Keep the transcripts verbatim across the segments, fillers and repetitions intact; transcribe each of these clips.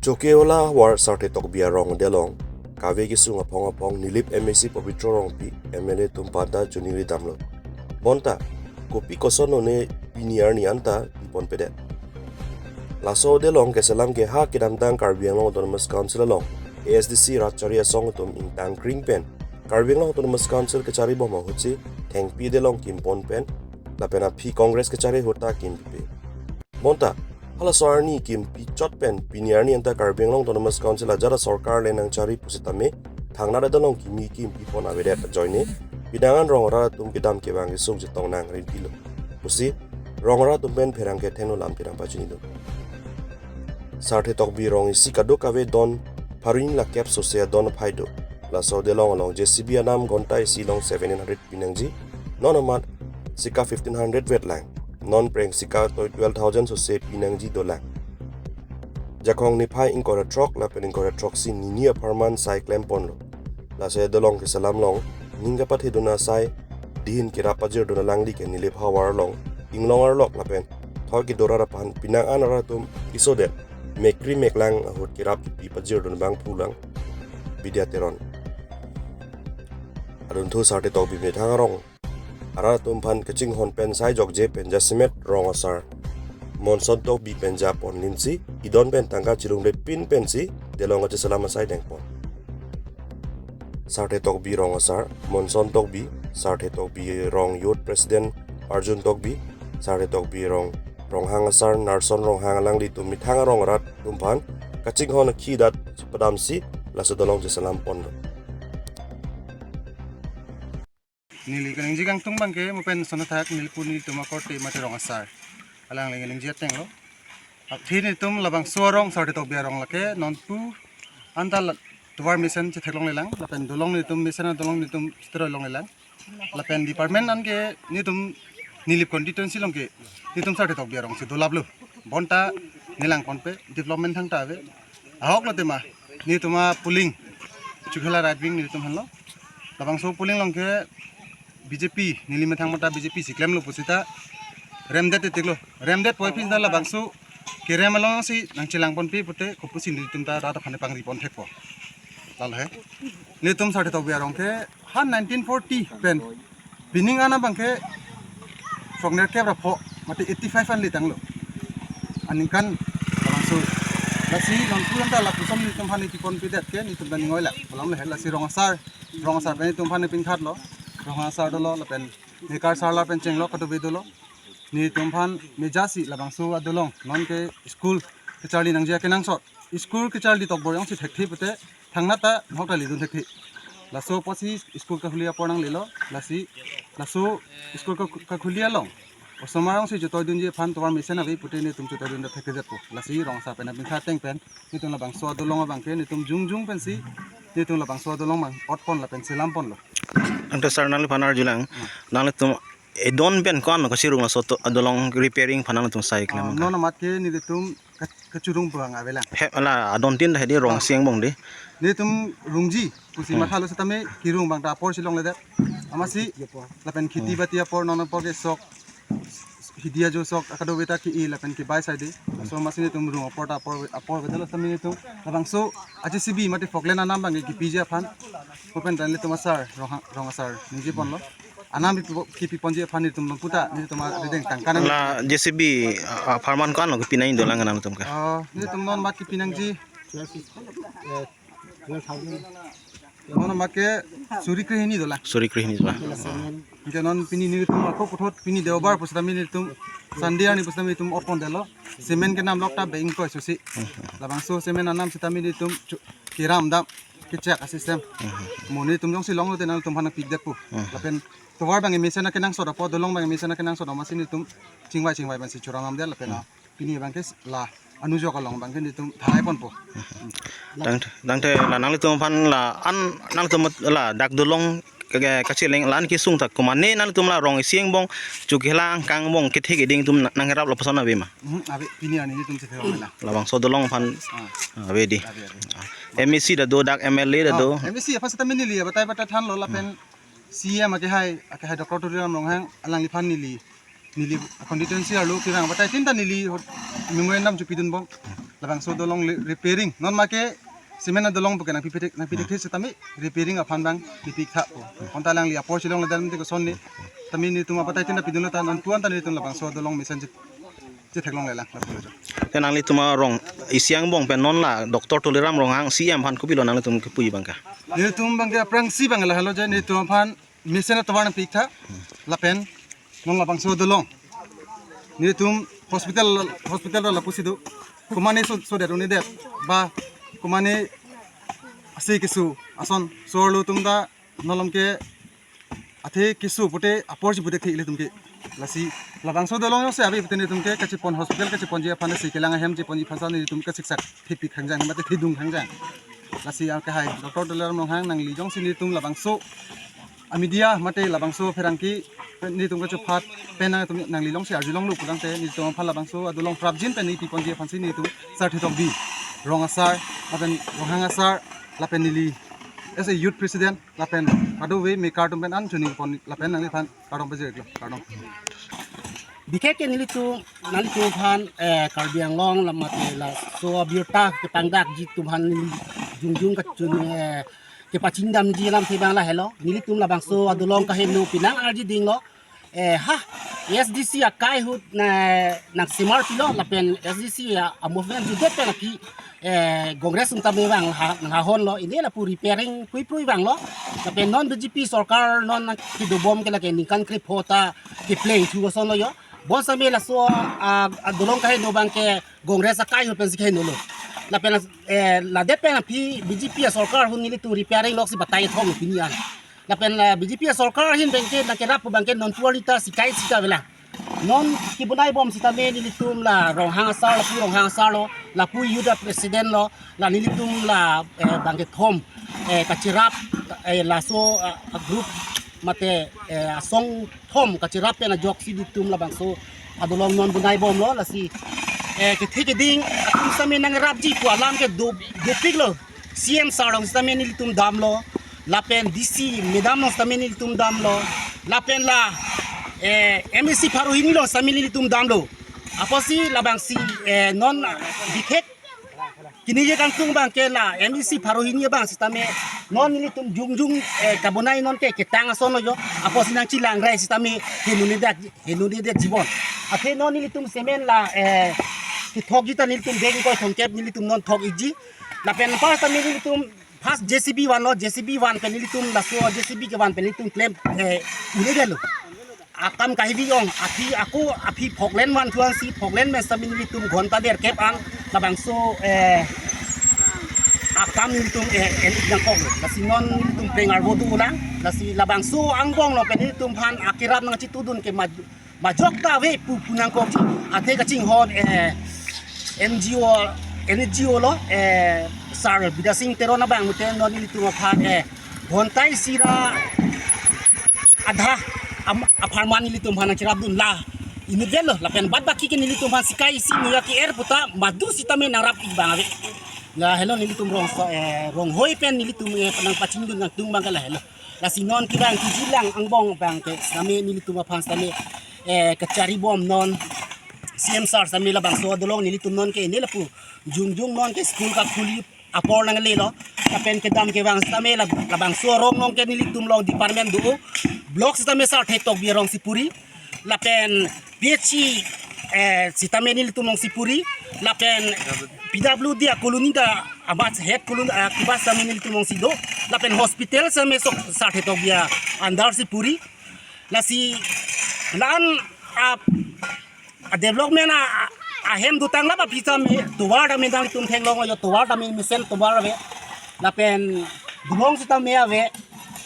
Chokihola havar Sarthe Tokbi arong adelong kave kesung aphong aphong Nilip M A C Pobitro Rongpi, M L A atum pata chuningri damlo. Bonta kopi koson one pini arni anta piponpedet. Laso adelong keselam ke ha kedamtang Karbi Anglong Autonomous Council along A S D C rat chari asong atum ingtang kring pen Karbi Anglong Autonomous Council kechari bom ahutsi thengpi adelong kimpon pen lapen aphi Congress kechari ahut ta kimpipe. Bonta halaso arni kimpi chot pen pini arni anta Karbi Anglong Autonomous Council ajat asorkar le nangchari pusitame thangnat adelong kimi kimpipon avedet ajoine pinangan rong arat atum kedam kevang kesung chetong nang rinpilo pusi rong arat atum pen pherangke thengno lam kedam pachinidun. Sarthe Tokbi rong isi kadokave don pharo hini lakep sose adon aphai do. Laso adelong along J C B anam gonta isi along seventeen hundred pinangji, non amat sika fifteen hundred vetlang, non preng sika toi twelve thousand sose pinangji dolang. Jakhong niphai ingkoi ra throk lapen ingkoi ra throksi nini apharman sai klemponlo. Laso adelong keselam along ning kapathedun asai dihin kerap pajirdun alangli ke Nilip havar along inglong arlok lapen thoi kedo arat aphan pinangan arat atum kesodet mekri meklang ahut kerap kepi pajirdun abang pulang Bidya Teron. Adunthu Sarthe Tokbi methang arong arat atum aphan kachinghon pen sai jokje pen jasemet rong asar Monson Tokbi pen japon limsi idon pen tangka chilungre pin pensi adelong kacheselam asai dengpon. Sarthe Tokbi rong asar Monson Tokbi, Sarthe Tokbi rong youth president Arjun Tokbi, Sarthe Tokbi rong Ronghang asar Narson Ronghang alanglitum methang arong arat atum aphan kachinghon akhi adat padamsi laso adelong cheselam ponlo. Neli kaningje kangtung abangke mo pen sonathak nelipu nelitum akorte mate rong asar alangli kaningje atenglo. Aphi nelitum labangso arong Sarthe Tokbi arong lake nonpu anta la tovar mesen chetheklonglelang lapen dolong nelitum mesen adolong nelitum cheteroi longlelang. Lapen department anke nelitum Nilip constituency along ke nelitum Sarthe Tokbi arong si dolaplo. Bonta nelangponpe development thangta ave. Ahok lo tema nelitum apoling Chokihola right wing nelitum aphanlo. Labangso poling along ke B J P neli methang mata B J P si klemlo pusita remdet etiklo. Remdet poi phi sita labangso kerem alongsi nangchelangponpe pute kopusi nelitum ta rat aphan pangri ponthekpo. Lalo he. Nelitum Sarthe Tokbi arong ke ha nineteen forty pen pining ana abangke sroknerkep ra pho mate eighty five anle tanglo. Aningkan labangso lasi nonpu anta lapuson nelitum aphan piponpedet ke nelitum ta ning oilak. Kolang le lasi rong asar, rong asar pen nelitum aphan pingkhatlo. Rong asar dolo lapen mekar sarla pen chenglo kadokave dolo. Nelitum aphan mejasi labangso adolong non ke school kecharli nangji akenangsot. School kecharli tokbor jongsi thekthe pute thangnat ta nahok ta ledun thekthe. Laso apotsi school kakhuli apor nanglelo, lasi laso school ka-, kakhuli along osomar jongsi chetoidunji aphan tovar mesen ave pute nelitum chetoidun ta thekthedetpo. Lasi rong asar pen apingkhat ateng pen nelitum labangso adolong abangke nelitum jongjong pensi nelitum labangso adolong abang otpon lapen selamponlo. Ante sir nangliphan arjulang, nanglitum edon pen ko-an kachirung laso to adolong repairing aphan nangtum sai klem Ah, angka. Non amat ke nelitum ka-, kachirung abang avelang. He, ala adon tin dah di rong Ah. Siang bong di. Nelitum rungji pusi Hmm. Mathalo setame kirung abang ta apor si longledet. Amatsi lapen kheti Hmm. Bati apor non apor ke sok hidi ajo sok akadokave ta ke-e lapen kebai sai di. So amatsi nelitum rung apor ta apor apor vetelo setame nelitum labangso a J C B mate Falkland anam abang kepiji aphan. Kopen dan nelitum asar rong, rong asar ningjeponlo. Anam kipi, kipiponji aphan nelitum nonpu ta nelitum arideng tangka nang. La J C B, ah, apharman ko-an lo kepinangji dolang nangtum ke? Ah, nelitum non amat kepinangji. Non amat ke suri krehini dolang. Suri krehini dolang. Anke non pini nelitum ako puthot pini Deobar pusitame nelitum Sunday arni pusitame nelitum otpondetlo. Cement kenam lok ta beng koi susi. Labangso cement anam sitame nelitum chu-, keram dam kechak asystem. Mo nelitum jongsi longlo te nangtum aphan nangpidetpo. Lapen tovar abang mesen akenangsot apot, dolong abang mesen akenangsot amatsi nelitum chingvai chingvai abangsi churam damdet lapen a pini abangke la anujok along abangke nelitum thalaiponpo. Tang, tangte la nanglitum aphan la an nangtum la dak dolong ke, ke, kacheleng la-an kesung ta komatne nangtum la rong isi angbong Chokihola angkang angbong kethe keding atum nang, nangherap lapuson ave ma? Mhm, ave, pini arni nelitum chethe ave na. Labangso dolong aphan Ah. Ave di. Ave, ave. M A C ta do, dak M L A ta do. Oh, M A C aphan setame neli abatai batai thanlo lapen C E M akehai, akehai Doctor Tuliram Ronghang alangliphan neli, neli constituency arlo kevang batai tin ta neli hot memorandum chepidunbom. labangso adolong le-, repairing. Non make cement adolong bukan nangpi pitik, nangpi pitik sitame repairing aphan bang pipiktha po. Konta alangli apor chelongledet mate kosonne. Tame netum apatai tin ta pidunlo ta non puan ta netum labangso adolong mesen chit, chitheklonglelang lapu lo jo. Te nanglitum arong isi angbong pen non la Doctor Tuliram Ronghang C M aphan kopilo nanglitum kipu abang ke? Netum abang ke aphrangsi abang lahelo je netum aphan mesen atovar nangpiktha lapen non labangso adolong netum hospital, hospital lapusi do. Komane so, sodet un'edet ba komane ase keso ason so arlo atum ta non malom ke athe keso pute apor si pute thik ilitum ke. Lasi labangso adolong jongsi ave pute netum ke kachepon hospital kacheponji aphan si kelang ahem cheponji aphan si netum kasiksak thepik khangjang mate thedung khangjang. Lasi akehai Doctor Tuliram Ronghang nangli jongsi netum labangso amedia mate labangso pherangke netum kachephat pen nangtum nangli alongsi arjulonglo pulangte netum aphan labangso adolong prapjin pen nepiponji aphan si netum sarthe tokbi rong asar lapen Ronghang asar lapen neli as a youth president lapen kadokave mekar atum pen an chunipon lapen nangliphan kardom pajirlo, kardom. Bikhek ke nelitum, nanglitum aphan, eh, Karbi Anglong lam mate laso abirta kepangdakji atum aphan neli jongjong kachun, eh, kepachingdamji alamthe abang lahelo. Nelitum labangso adolong kaheno penang arji dinglo. Eh, ha, A S D C akai ahut na, nangsemar pilo lapen A S D C a, a movement judet pen aki, eh, Congress atum tame abang ha, nanghahonlo, ine lapu repairing puipui abanglo. Lapen non B J P sorkar non nangkedobom ke lake ningkan krepho ta kepleng thu asonlo jo. Bonsitame laso a, adolong kaheno abang ke Congress akai ahut pensi kahenolo. Lapen, eh, ladet pen aphi B J P asorkar ahut nelitum repairing loksi batai thong pini an. Lapen la B J P asorkar ahin abang ke nangkerap abang ke non puar lita sikai sika vela. Non kebonai bom sitame nelitum la Ronghang asar, lapu Ronghang asar lo, lapu youth president lo, la nelitum la, eh, bangkethom, eh, kachirap, eh, laso, ah, group mate, eh, asong thom kachirap pen ajoksi nelitum labangso adolong non bonai bomlo, lasi, eh, kethe keding atum sitame nangrapji pu alam ke do, dopiklo. C M sir along sitame nelitum damlo, lapen D C madam along sitame nelitum damlo, lapen la, eh, M A C pharo hini along sitame nelitum damlo. Apotsi labangsi, eh, non bikhek kini je kangtung abang ke la M A C pharo hini abang sitame non nelitum jongjong, eh, kabonai non ke ketang asonlo jo. Apotsi nangchelangrai sitame henonedetji, henonedetji bon. Athe non nelitum cement la, eh, kethokji ta nelitum beng ingkoi thomkep nelitum non thok-ikji. Lapen pas sitame nelitum pas J C B vanlo, J C B van pen nelitum laso J C B kevan pen nelitum klem, eh, un'edetlo. Akam kahivi ong, aphi ako, aphi phoklen van thu ansi, phoklen pen sitame nelitum ghonta derkep an labangso, eh, akam nelitum, eh, en-ik nangkoklo. Lasi non nelitum peng arvo dolang, lasi labangso angbong along pen nelitum aphan akerap nangchitudun ke maj-, majok ta ave pu, pu nangkokji. Athe kachinghon, eh, N G O, N G O lo, eh, Sir Bidya Sing Teron abang mate non nelitum aphan, eh, ghonta isi ra adha am-, apharman nelitum aphan nangcherapdun la inutvetlo, lapen bad baki ke nelitum aphan sikai isi noya ke-er puta madu sitame nangrap-ik abang ave. Lahelo nelitum rong so, eh, Ronghoi pen nelitum, eh, nangpachingdun nangtung abang ke lahelo. Lasi non kevang thuji lang angbong abang ke sitame nelitum aphan sitame, eh, kachari bom non C M sir sitame labangso adolong nelitum non ke ne lapu jongjong non ke school kakhuli apor nanglelo. Lapen kedam kevang sitame lab-, labangso arong along ke nelitum along department do, block sitame sarthe tokbi arong si puri. Lapen P H C, eh, sitame nelitum along si puri. Lapen P W D a-colony ta abat head colony, ah, kibas sitame nelitum along si do. Lapen hospital sitame sok sarthe tokbi a-under si puri. Lasi la-an a, a-development a, a, ahem dotang lap aphi sitame tovar tame nanglitum theklong jo, tovar tame mesen tovar ave. Lapen dulong sitame ave.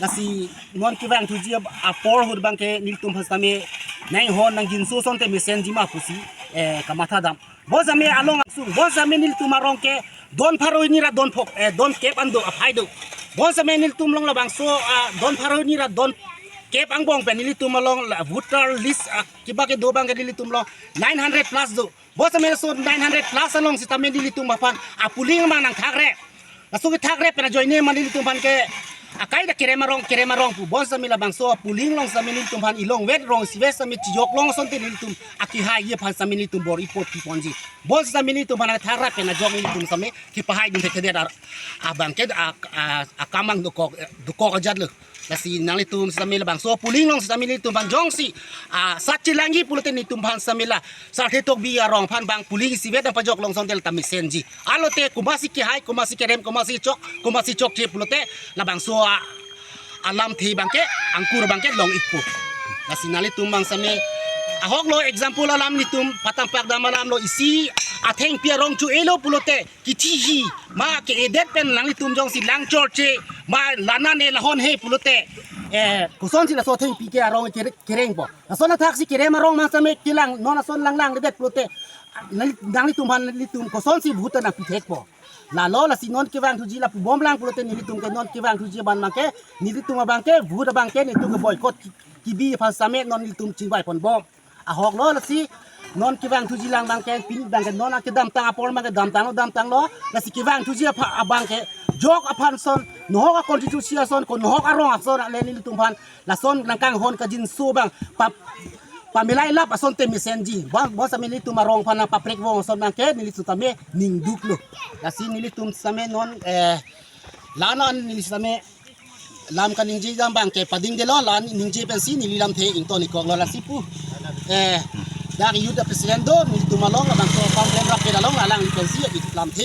Lasi non kevang thuji ap-, apor ahut abang ke nelitum aphan sitame nanghon nangjinso asonte mesenji ma pusi, eh, kamathadam. Bonsitame along angsung, bonsitame nelitum arong ke don pharo hini ra don phok, eh, don kep an do aphai do. Bonsitame nelitum along labangso, ah, don pharo hini ra don kep angbong pen nelitum along la voter list, ah, kiba kedo abang ke nelitum along nine hundred plus do. Bonsitame laso nine hundred plus along sitame nelitum aphan a-polling ma nangthakre. Laso kethakre pen ajoine ma nelitum aphan ke Akai ta kerem arong, kerem arong pu. Bonsitame labangso polling along sitame nelitum aphan ilong vet rong sivet sitame chijok long asonte nelitum akehai aphan sitame nelitum bor-i apot piponji. Bonsitame nelitum aphan tharap pen ajok nelitum sitame kipahai dun thekthedet ar-, abang ke a, a, akam abang dokok, dokok ajat lo. Lasi nanglitum sitame labangso polling along sitame nelitum aphan jongsi a, sat chelangji pulote nelitum aphan sitame la Sarthe Tokbi arong aphan bang polling isivet nangpajok long asonte la ta mesenji. Alote komatsi kehai, komatsi kerem, komatsi chok, komatsi chokche pulote labangso a, alamthe abang ke, angkur abang ke long-ikpo. Lasi nanglitum abang sitame ahok lo, example alam nelitum patang pakdam alam lo, isi athengpi arong cho-e lo pulote kichihi ma ke-edet pen nanglitum jongsi lang chorche ma la-an ne lahon he pulote, eh, kosonsi laso athengpi ke arong kere-, kerengpo. Lason athaksi kerem arong abang sitame kelang, non ason langlang ledet pulote nang-, nanglitum aphan nelitum kosonsi vote nangpithekpo. Lalo lasi non kevangthuji lapu bomlang pulote nelitum ke non kevangthuji abang abang ke, nelitum abang ke vote abang ke nelitum ke boycott ki-, kebi aphan sitame non nelitum chingvai ponbom. Ahok lo lasi non kevangthuji lang abang ke, pini abang ke non akedamtang apor abang ke damtanglo, damtanglo. Lasi kevangthuji apha-, abang ke jok aphan ason, nohok a-constituency ason, ko nohok arong ason ale nelitum aphan lason nangkanghon kangjinso abang pa-, pamelai lap asonte mesenji. Bang, bonsitame nelitum arong aphan nangpaprek vong ason abang ke nelitum sitame ningduk lo. Lasi nelitum sitame non, eh, la-an neli sitame lam kaningje jam abang ke padingdelo, la-an ningje pensi neli lamthe ington-ikkok lo lasi pu. Eh, dak youth president do nelitum along, labangso pam klem rapet along alangli pensi lamthe